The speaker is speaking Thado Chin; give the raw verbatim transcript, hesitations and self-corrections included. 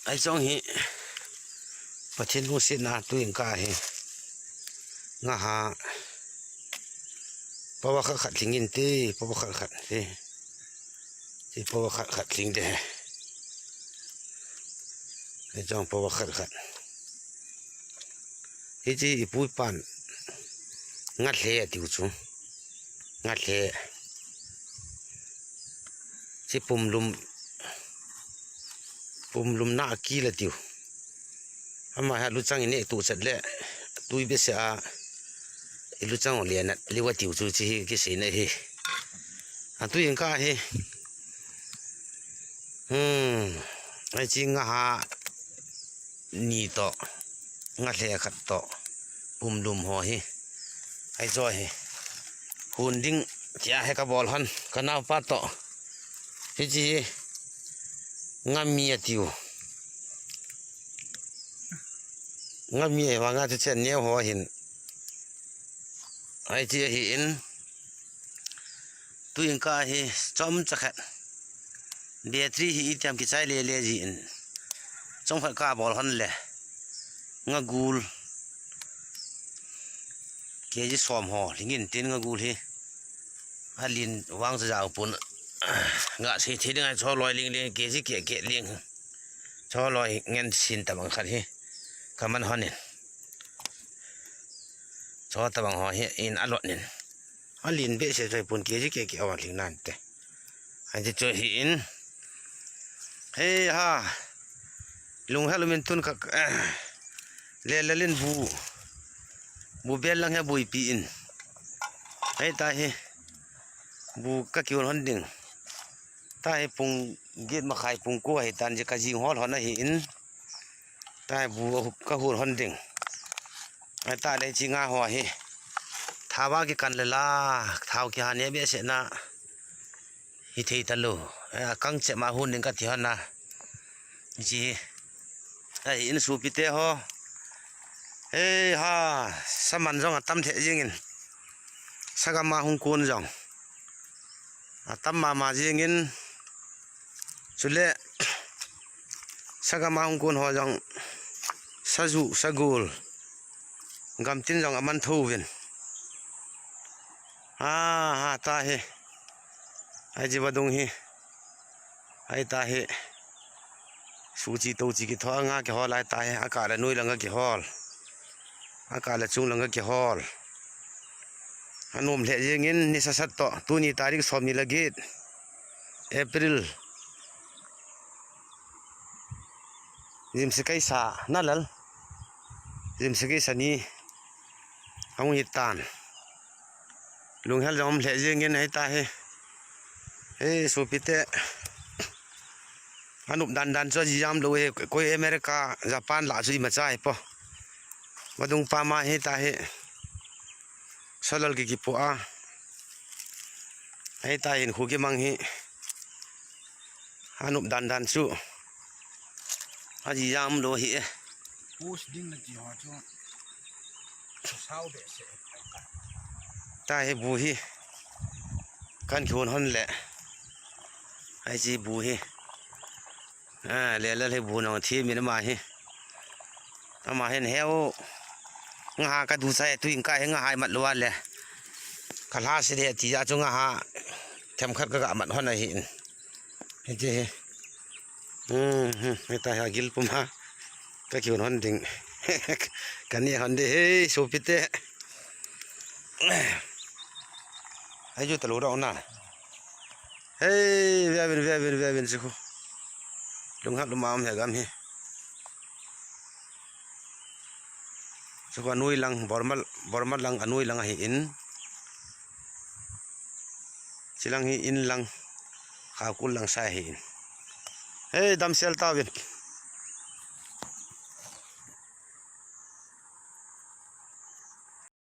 Ai chong hi Pathen lungsetna tuin ka hi. Nga ha. Pawa khat khat lhing in te, pawa khat khat te. Ti pawa khat khat lhing te. Ai chong pawa khat khat. Hichi ipu ipan. Nga hle atiu chu. Nga hle. Chi pumlum, pumlum na kila tiu. Ama ha luchang ine tu chat le. Tui bese a. Luchang le na liwa tiu chu chi hi kisei na hi. Atu in ka hi. Hmm. Ai chi nga ha ni to. Nga hle khat to. Pumlum ho hi. Ai cho hi. Hun ding tia he ka bol hon. Ka nau pa to. Hichi hi. Nga mi atiu. Nga mi ai wa nga te chen neo ho hin. Ai chi hi in. Tuin ka hi chom chakhat. Battery hi itiam kichai le le ji in. Chom khat ka bol hon le. Nga gul. Kg som ho, lingin tin nga gul hi. Alin wang sa jau pun. Nga sei thei ding ai cho loi ling ling kg ke ke ling. Cho loi ngen sin ta bang khat hi. Ka man hon in. Cho ta bang ho hi in alot nin. Alin be se choi pun kg ke ke awang ling nan te. Ai te choi hi in. Hei ha. Lunghel um in tun ka, eh, le le lin bu. Bu bel lang he buipi in. Hei ta hi. Bu ka kiun hon ding. Ta hi pung get ma khai pung ko hi tan je ka jing hol hon ahi in. Ta hi bu ka hun hon ding. Ai ta le chi nga ho hi. Thawa ki kan le la. Thau ki ha ne be se na. Hi thei ta lo. Eh, a kang che ma hun ding ka ti hon na. Chi. Ai in su pi te ho. Hei ha. Saman jong atam the jing in. Sagam a hung kun jong. Atam mama jing in. Chule. Sagam a hung kun ho jong. Saju, sagul. Gamtin jong aman tho vin. Ha, ha, ta hi. Ai ji vadung hi. Ai ta hi. Su chi to chi ki tho nga ki hol ai ta hi. Aka le nui lang ki hol. Aka le chung lang ki hol. Anom le jing in ni sa sat to. Tuni tarik som ni le get. April. Jim se kai sa na lal. Jim se kai sa ni. Ahung hi tan. Lunghel jong um le jing in hei ta hi. Hei, su pi te. Anup dan dan cho ji jam lo he. Koi America, Japan la chu ima cha hi po. Vadung pa ma hei ta hi. Solal ki ki po a. Hei ta hin khu ki mang hi. Anup dan dan chu. Aji jam lo hi e. Pus ding na ti ho chu. Sao be se. Ta hi bu hi. Kan ki hon hon le. Ai chi bu hi. A, le le le bu nong thi mi na ma hi. Ama hin heu. Nga ha ka du sai tu in ka hi nga hai mat lua le. Ka hla si le ti ja chu nga ha. Them khat ka ga mat hon ahi in. Hiti hi. Hmm, hmm, hita hi agil pum ha. Ka kiun hon ding. Ka ni hon de he, sopi te. Ai ju talu rong na. Hei, via vin, via vin, via vin, siku. Lung hak lum am he gam hi. Siku anui lang, Bormal, Bormal lang, anui lang ahi in. Chilang hi in lang, khakul lang sa hi in. Hei, damsel ta vin.